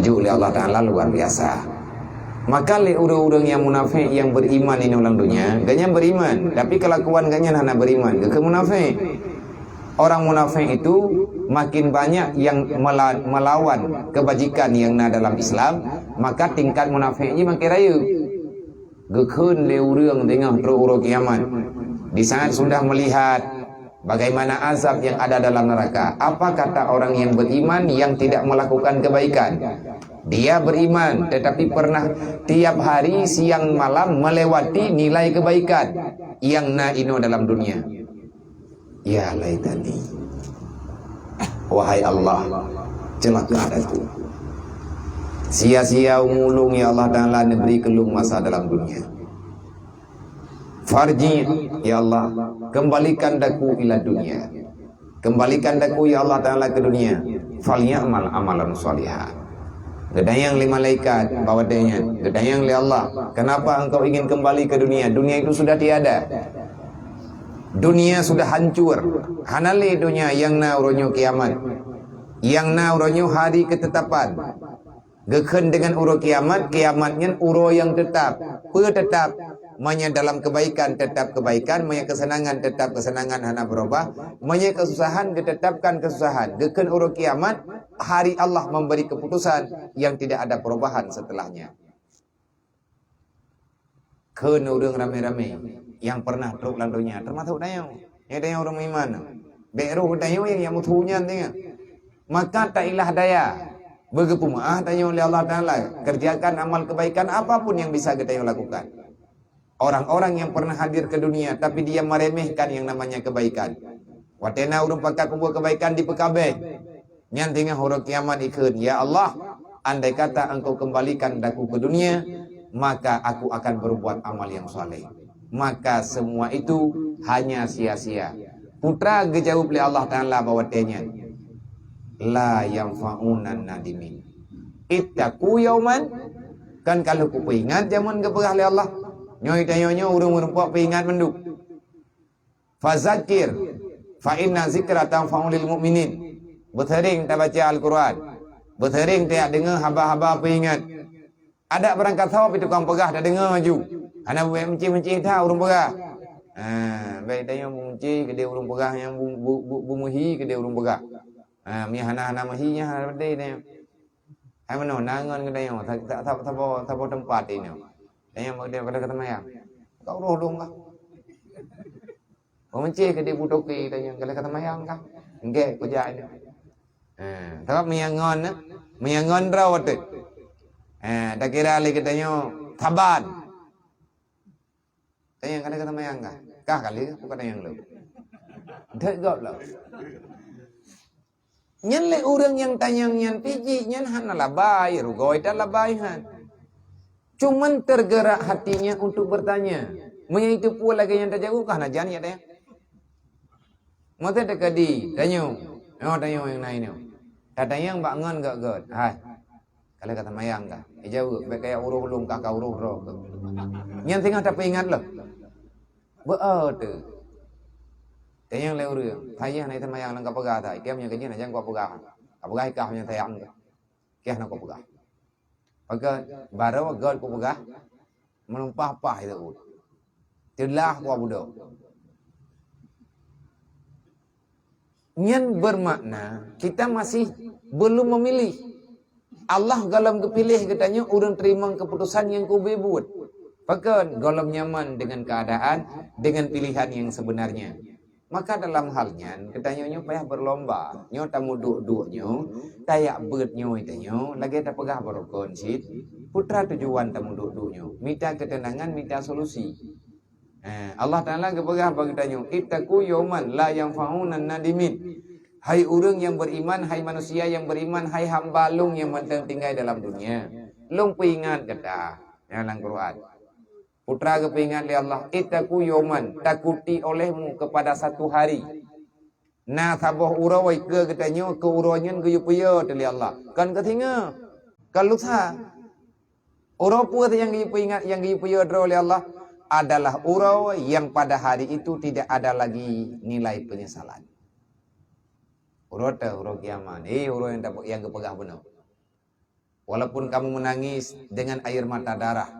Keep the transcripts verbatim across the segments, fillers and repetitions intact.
Jok lé Allah Taala luar biasa. Maka lé ureuëng-ureuëng nyang munafék nyang beriman inoe lam dunia, gobnyan beriman, tapi kelakuan gobnyan hana beriman, geukheun munafék. Orang munafék itu makin banyak yang mela-, melawan kebajikan yang na dalam Islam, maka tingkat munafék jih makin rayeuk. Geukheun lé ureuëng teungoh trok uroe kiamat. Di saat sudah melihat bagaimana azab yang ada dalam neraka, apa kata orang yang beriman yang tidak melakukan kebaikan? Dia beriman, tetapi pernah tiap hari siang malam melewati nilai kebaikan yang na inoe dalam dunia. Ya laitani. Wahai Allah, celaka aku. Sia-sia umu lôn, ya Allah Taala, neubri keu lôn masa dalam dunia. Farji, ya Allah, kembalikan daku ila dunia. Kembalikan daku, ya Allah Taala, ke dunia. Falyamal amalan shaliha. Geutanyong lé malaikat bak watée nyan, geutanyong lé Allah, "Kenapa engkau ingin kembali ke dunia? Dunia itu sudah tiada. Dunia sudah hancur. Hana lé donya nyang na uroe nyoe kiamat. Nyang na uroe nyoe hari ketetapan." Geukheun deungon uroe kiamat, kiamat nyan uroe nyang tetap. Peue tetap? Meunyoe dalam kebaikan, tetap kebaikan. Meunyoe keuseunangan, tetap keuseunangan hana beurubah. Meunyoe keususahan, geutetapkan keususahan. Geukheun uroe kiamat, hari Allah memberi keputusan yang tidak ada perubahan setelahnya. Kheun ureuëng ramé-ramé nyang pernah trok lam donya, teumasok tanyoe. Nyang tanyoe ureuëng meuiman, bék roh tanyoe nyang, nyang meusu nyan tanyoe. Maka tailah daya, beugeupeumaáh tanyoe lé Allah Taala, kerjakan amal kebaikan apapun yang bisa geutanyoe lakukan. Orang-orang yang pernah hadir ke dunia, tapi dia meremehkan yang namanya kebaikan. Watée na ureuëng pakat peubuet kebaikan dipeukabeh. Nyan teungoh uroe kiamat ikheun, "Ya Allah, andai kata Engkau kembalikan daku ke dunia, maka aku akan berbuat amal yang saleh." Maka semua itu hanya sia-sia. Putra geujaweueb lé Allah Taala bak watée nyan, "La yanfa'unan nadimin. Ittaqu yauman." Kan ka lheueh kupeuingat jameun geupeugah lé Allah. Nyoe tanyoe nyoe ureuëng meureumpok peuingat mandum. Fazakir, fa inna zikra tanfa'u lil mu'minin. Beuseuring tabaca Al-Quran. Beuseuring tadeungoe haba-haba peuingat. Adak beurangkat thop itu tukang peugah tadeungoe laju. Hana beu meucih-meucih that ureuëng peugah. Ha, bék tanyoe meucih keudeh ureuëng peugah nyang bu-, bu-, bu-, beumeuhi keudeh ureuëng peugah. Ha, mi hana-hana meuhi nyan hana beudeh tanyoe. Hai meunoe, na ngon geutanyoe, sa-, sa-, sa-, saboh, saboh teumpat inoe. Tanyoe bak geutanyoe ka lheueh ka seumayang. Ka uroh lôn kah? Peumincéh keu di butoke tanyoe, ka lheueh ka seumayang kah? Enggak, kujak inoe. Ha, sabab meunyo ngon, meunyo ngon droe teuh. Ha, takira lé geutanyoe saban. Tanyong ka lheueh ka seumayang kah? Kah ka lheueh, bukan tanyong lom. Dek gob lom. Nyan lé ureuëng nyang tanyong nyan pih jih nyan hana labai, rugoe that labai han. Cuman tergerak hatinya untuk bertanya. Meunyo itu peue lagée nyang tajaweueb kah na jan ya tanyong. Masa teuka di tanyong, nyoe tanyong nyang na inoe. Tatanyong bak ngon gét-gét. Hai. Ka lheueh ka seumayang kah? Ijaweueb, bék kaya uroh lôn kah ka uroh droe keuh. Nyan singoh tapeuingat lom. Beu-o teuh. Tanyong lé ureuëng, "Payah na seumayang lôn ka peugah that, item nyang keujih na jan kupeugah. Ka peugah ikah nyang sayang kah. Kiah na kupeugah." Maka baroe gét kupeugah, meunumpah-pah itu. Teulah kuah budok. Nyan bermakna kita masih belum memilih. Allah gohlom geupiléh geutanyoe ureuëng teurimong keuputosan nyang ka ubé buet. Pakon gohlom nyaman dengan keadaan, dengan pilihan yang sebenarnya. Maka dalam hal nyan, geutanyoe nyoe payah berlomba. Nyoe tamuduek-duek nyoe, tayak beuet nyoe tanyoe, lagée tapeugah barokon cit, peue teuma tujuan tamuduek-duek nyoe. Mita keuteunangan, mita solusi. Eh, Allah Taala geupeugah bak geutanyoe, "Ittaqu yauman la yanfa'u nadimin." Hai ureuëng nyang beriman, hai manusia nyang beriman, hai hamba lôn nyang mantong tinggai dalam dunia. Lôn peuingat gata, nyang lam Quran. Peue teuma geupeuingat lé Allah, "Ittaqu yauman," takuti olehmu kepada satu hari. Na saboh uroe keu geutanyoe, keu uroe nyan geuyue peuyô teuh lé Allah. Kon keu singoh, kon lusa. Uroe peue nyang geuyue peuingat, nyang geuyue peuyô droe lé Allah adalah uroe nyang pada hari itu tidak ada lagi nilai penyesalan. Uroe teuh, uroe kiamat. Eh, uroe nyang dapat, nyang geupeugah bunoe. Walaupun kamu menangis dengan air mata darah,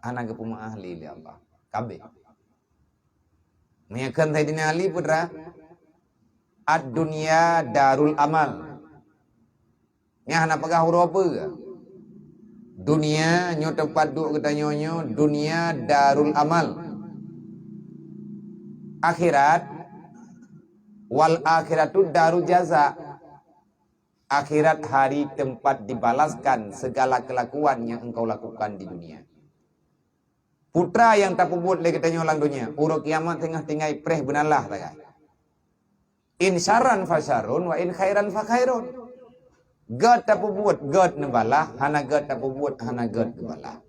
hana geupeumaáh lé lé Allah. Kabeh. Meunyoe kheun Saidina Ali, putra, "Ad-dunya darul amal." Nyan hana peugah uroe peue. Dunia nyoe teumpat duek geutanyoe nyoe, dunia darul amal. Akhirat, "Wal akhiratu daru jaza." Akhirat hari tempat dibalaskan segala kelakuan yang engkau lakukan di dunia. Putra nyang tapeubuet lé geutanyoe lam dunia, uroe kiamat teungoh tinggai preh beunalah tagai. In syarran fa syarrun wa in khairan fa khairun. Gét tapeubuet, gét neubalah, hana gét tapeubuet, hana gét geubalah.